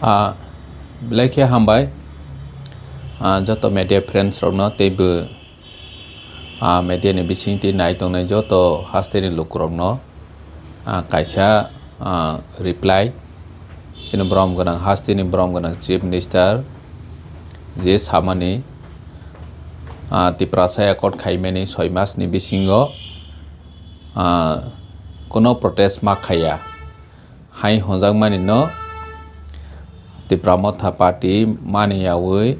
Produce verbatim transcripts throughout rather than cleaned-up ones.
Ah, belai khe hambai, ah, joto media friends rokno teibo, ah, media ni bisingtwi nai tongnai joto hasteni lukurokno, ah, kaisa, ah, reply chini borom gwnang, hasteni borom gwnang Chief Minister je samani, ah, Tiprasa Accord khaimani soi mas ni bisingo, ah, kono protest ma khaiya. Hai hwnjakmani no Tipra Motha Party mani yaui,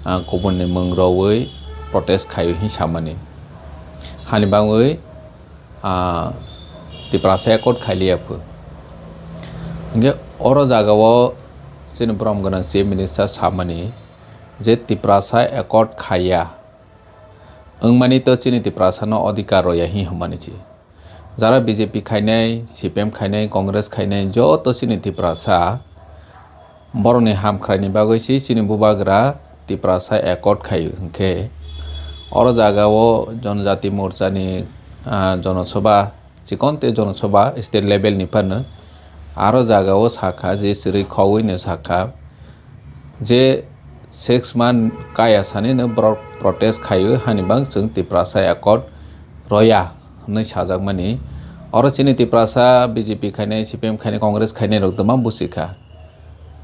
ah, kubunni mwng roui protest khai hwnwi samani. Hani bagwi, ah, Tiprasa Accord khailiya phu. Hwnkhe oro jagao chini borom gwnang Chief Minister samani je Tiprasa Accord khaiya wngmani to chini Tiprasa no odhikar roya hi hwnmani chi. Jara B J P khainai, C P M khainai, Congress khainai, joto chini Tiprasa borokni hamkhraini bagwi si chini bubagra Tiprasa Accord khai hwnkhe, oro jagao Jonojati Morchani, ah, Jonosabha, chikonte Jonosabha state level ni phano aro jagao sakha je chwrwi khogwino sakha je six month kaya sanino borok protest khaio, hani bang chwng Tiprasa Accord roya hwnwi sajakmani. Oro chini Tiprasa B J P khainai, C P M khainai, Congress khainai rok dwma busikha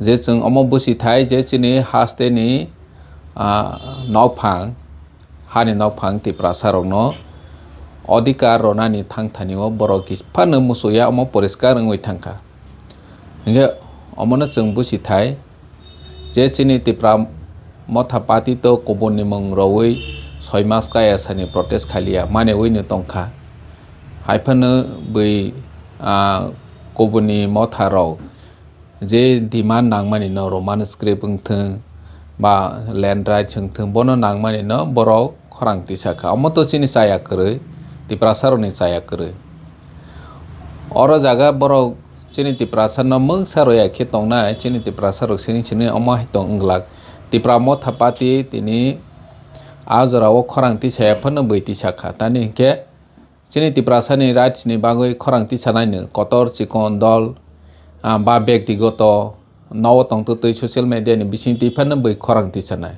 je chwng omo busithai je chini hasteni, ah, nokphang, hani nokphang Tiprasa rokno odhikar ronani thangthani o borok kis phano musuya omo poriskar wngwi thangkha. Hwnkhe omono chwng busithai je chini Tipra Motha Party to kubunni mwng roui soi mas kaya sani protest khailia manewino tongkha. Haiphano bui, ah, kubunni motha rok je demand nangmani no Roman script wngthwng ba land rights wngthwng bono nangmani no borok khorang tisa kha. Omo to chini chaya kwrwi, Tiprasa rokni chaya kwrwi. Oro jaga borok chini Tiprasa no mungsa roya khe tongnai, chini Tiprasa rok sini sini omo hai tong wng glak. Tipra Motha Party tini a jora o khorang tisaya phano bui tisa kha. Tani hinkhe chini Tiprasa ni rights ni bagwi khorang tisanai no kotor chikon dol, ah, ba bektigoto nogo tongtwtwi social media ni bisingtwi phano bui khorang tisanai.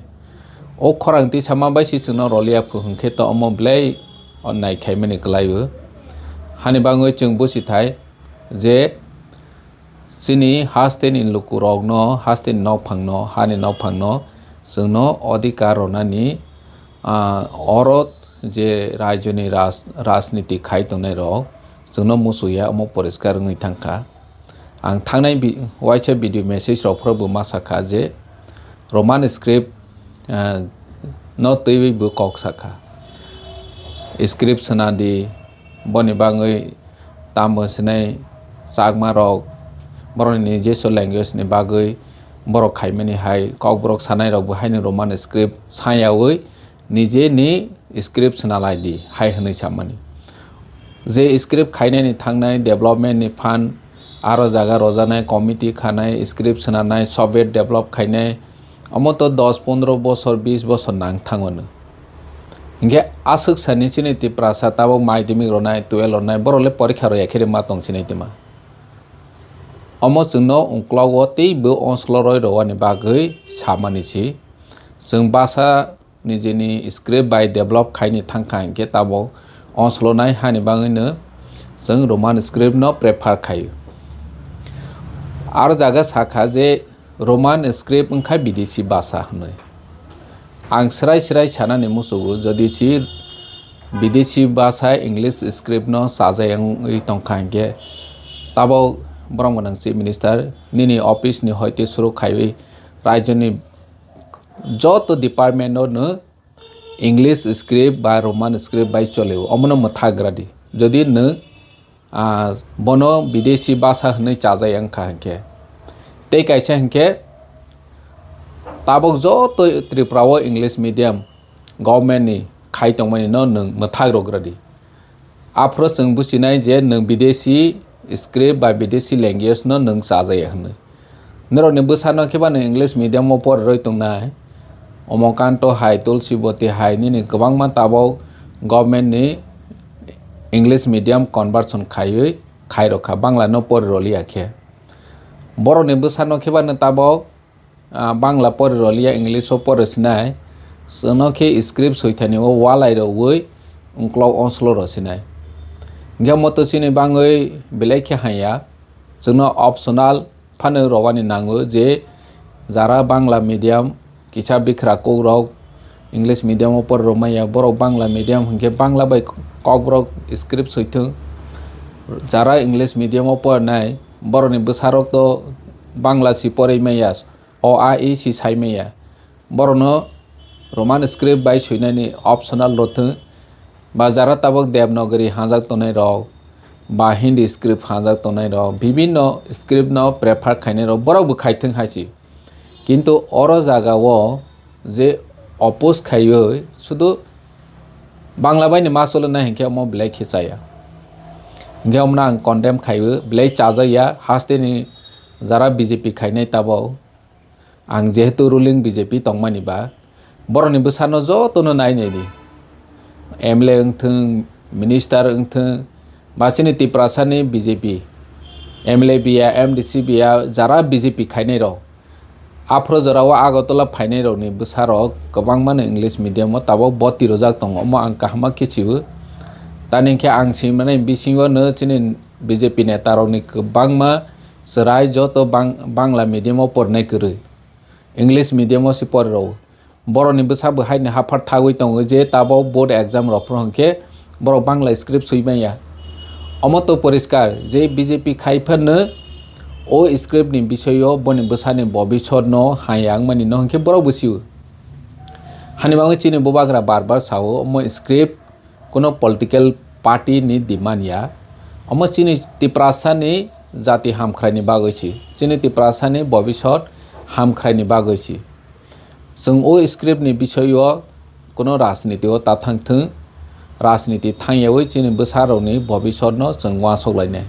O khorang tisama bai si chwngno rolia phu hwnkhe to omo belai onnai khaimani kwlaibo. Hani bagwi chwng busithai je chini hasteni lukurokno, hasteni nokphangno, hani nokphangno chwngno odhikar ronani, ah, oro je rajyoni raj-, rajniti khai tongnai rok chwngno musuya omo poriskar wngwi thangkha. Ang thangnai bi-, waisa video message rok phoro bo ma sakha je Roman script, ah, no twiwi bo kok sakha. Script swnadi, boni bagwi tamo sinai Chakma rok borokni nijeswa language ni bagwi borok khaimani hai Kokborok sanai rok bo haino Roman script sayawi nijeni script swnalai di hai hwnwi samani. Je script khainani thangnai development ni phan aro jaga rojanai committee khanai script swnanai software develop khainai omo to dos pondro bosor bis bosor nang thango no. Hinkhe aswk sani chini Tiprasa tabuk madhyamik ronai twelve ronai borok le porikha roya khe ma tong sinai tima. Omo chwngno ungklogo teibo onslo roi rowani bagwi samani si. Chwng basa nijeni script bai develop khaini thangkha hinkhe tabuk onslonai hani bagwino chwng Roman script no prefer khaio. Aro jaga sakha je Roman script wngkha bidesi basa hwnwi. Ang srai srai sanani muchugo, jodi si bidesi basa English script no chajai wngwi tongkha hinkhe tabuk borom gwnang Chief Minister nini office ni hoite suru khaiwi rajyoni joto department no no English script ba Roman script bai cholio, omono mwthak gra di. Jodi nwng, ah, bono bidesi basa hwnwi chajai wngkha hinkhe. Tei kaisa hinkhe tabuk joto Tripura o English medium government ni khai tongmani no nwng mwthak rok gra di. Aphuru chwng buchinai je nwng bidesi script ba bidesi language no nwng chajaya hwnwi. Norokni bwsano khe ba nwng English medium o porirwi tongnai. Omokanto hai, Tulsi Boti hai, nini kwbangma tabuk government ni English medium conversion khaiwi khairokha, Bangla no poriroliya khe. Borokni bwsano khe bano tabok, ah, Bangla pori roliya, English o pori sinai. Chwngno khe script soithani o walai rogwi uklok onslo ro sinai. Hingke moto chini bangwi belai khe hanya. Chwngno optional phano rwani nango je jara Bangla medium kisa bikra kok rok English medium o pori rok maya, borok Bangla medium hinkhe Bangla bai kok borok script soithwng. Jara English medium o porinai borokni bwsarok to Bangla si pori maya, o a e si sai maya. Borokno Roman script bai swinani optional rwthwng. Ba jara tabok Devanagari hanjak tongnai rok, ba Hindi script hanjak tongnai rok, bibinno script no prefer khainai rok, borok bo khaithwng hai se. Kintu oro jaga o je oppose khaiwi sudu Bangla bai ni ma cholo nai hinkhe omo belai khe chaya. Hinkhe omo no ang condemn khaiwi belai chajak ya, haste ni jara B J P khainai tabok. Ang jehetu ruling B J P tongmani ba, borokni bwsano jotono nai nai di. M L A wngthwng, minister wngthwng, ba chini Tiprasani B J P, M L A biya, M D C biya, jara B J P khainai rok. Aphuru jorao Agartala phainai rokni bwsarok kwbangmano English medium o tabok boti rwjak tongo, omo ang kaham ma khichiwo. Tani khe ang swimani bisingo no chini B J P neta rokni kwbangma chwrai joto bang-, Bangla medium o porinai kwrwi. English medium o se pori rwo. Borokni bwsa bo haino haphar thagwi tongo je tabok board exam rok phuru hwnkhe borok Bangla script swi manya. Omo to poriskar je B J P khai phano o script ni bisoyo boni bwsani bobisot no haya wngmani no hwnkhe borok bo sio. Hani bagwi chini bubagra bar bar sao omo script kuno political party ni demand ya. Omo chini Tiprasa ni jati hamkhrai ni bagwi si, chini Tiprasa ni bobisot hamkhrai ni bagwi si. Chwng o script ni bisoyo kuno rajniti o ta thang thung, rajniti thang yawi chini bwsa rok ni bobisot no chwng uansuk lainai.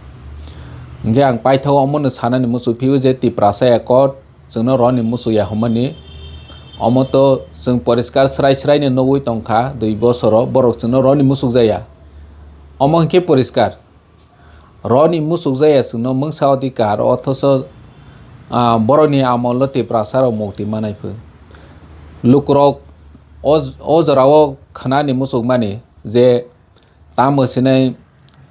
Hwnkhe ang paithago omo no sanani muchung phio je Tiprasa Accord chwngno roni muchung ya hwnmani. Omo to chwng poriskar srai srai no nugwi tongkha, dui bosoro borok chwngno roni muchung jaya. Omo hwnkhe poriskar. Roni muchuk jaya chwngno mungsa odhikar, othocho, ah, borokni amolo Tiprasa rok mukti manai phu. Lukurok o, o jorao khwnani muchukmani je tamo sinai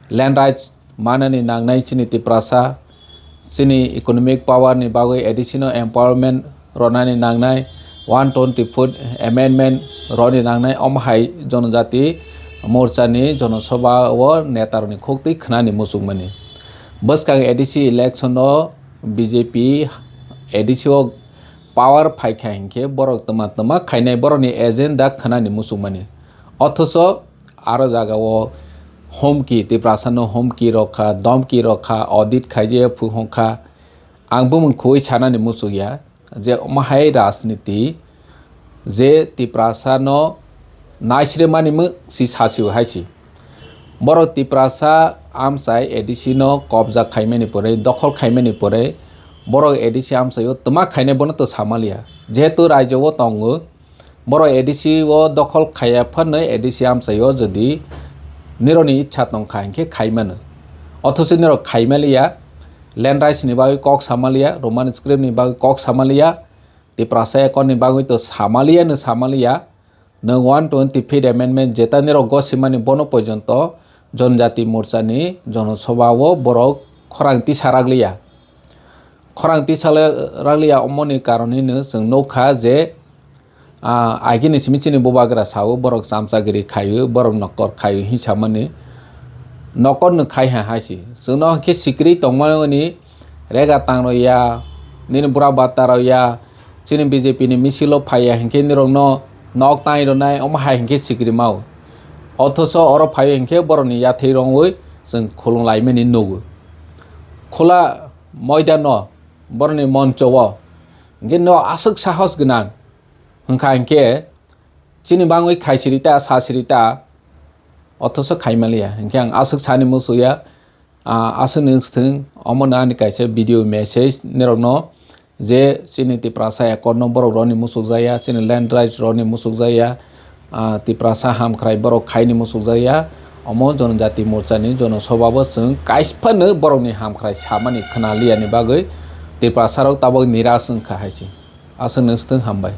land rights manani nangnai chini Tiprasa, chini economic power ni bagwi A D C no empowerment ronani nangnai, one twenty foot amendment roni nangnai, omo hai Jonojati Morcha ni Jonosobha o neta rokni khuk twi khwnani muchungmani. Bwskang A D C election o B J P A D C o power phaikha hinkhe borok twma twma khainai borokni agenda khwnani muchungmani. Othocho aro jaga o homki, Tiprasa no homki rokha, domki rokha, audit khaijaya phu hongkha. Ang bumung khugwi sanani muchukya je omo hai rajniti je Tiprasa no naisre mani mung si sasio hai si. Borok Tiprasa amchai A D C no kobja khaimani pore, dokhol khaimani pore, borok A D C amchai o twma khainai bono to samaliya. Jehetu raijo o tongo, borok A D C o dokhol khaiya phano A D C amchai o jodi nirokni ichha tongkha hinkhe khaimano. Othocho nirok khaimaliya, land rights ni bagwi kok samaliya, Roman script ni bagwi kok samaliya, Tiprasa Accord ni bagwi to samaliya no samaliya. Nwng one twenty fifth amendment jeta nirok gosimani bono porjonto Jonojati Morcha ni Jonosobha o borok khorang tisa ragliya. Khorang tisa le-, ragliya omoni karon hino chwng nukha je, ah, agini simi chini bubagra sao borok chamchagiri khaio, borok nokor khaio hinsamani nokor no khai ha hai si. Chwngno khe sikri tongmani rega tang rw ya, nini bura bata rw ya, chini B J P ni misil o phai ya hinkhe nirok no nok tai rwnai omo hai hinkhe sikri mao. Othocho oro phai hinkhe borok ni yathai rongwi chwng khulung laimani nugo. Khula moidan no borok ni moncho o hinkhe no aswk sahos gwnang hwnkha hinkhe chini bangwi khai siri ta, sa siri ta, othocho khai maliya. Hinkhe ang aswk sani muchukya, ah, aswk ni wngthwng, omo no ani kaisa video message nirokno je chini Tiprasa Accord no borok roni muchukjaya, chini land rights roni muchukjaya, ah, Tiprasa hamkhrai borok khaini muchukjaya, omo Jonojati Morcha ni Jonosobha bo chwng kaisa phano borokni hamkhrai samani khwnaliya ni bagwi Tiprasarok tabok niras wngkha hai se. Aswk nwng swtwng hambai.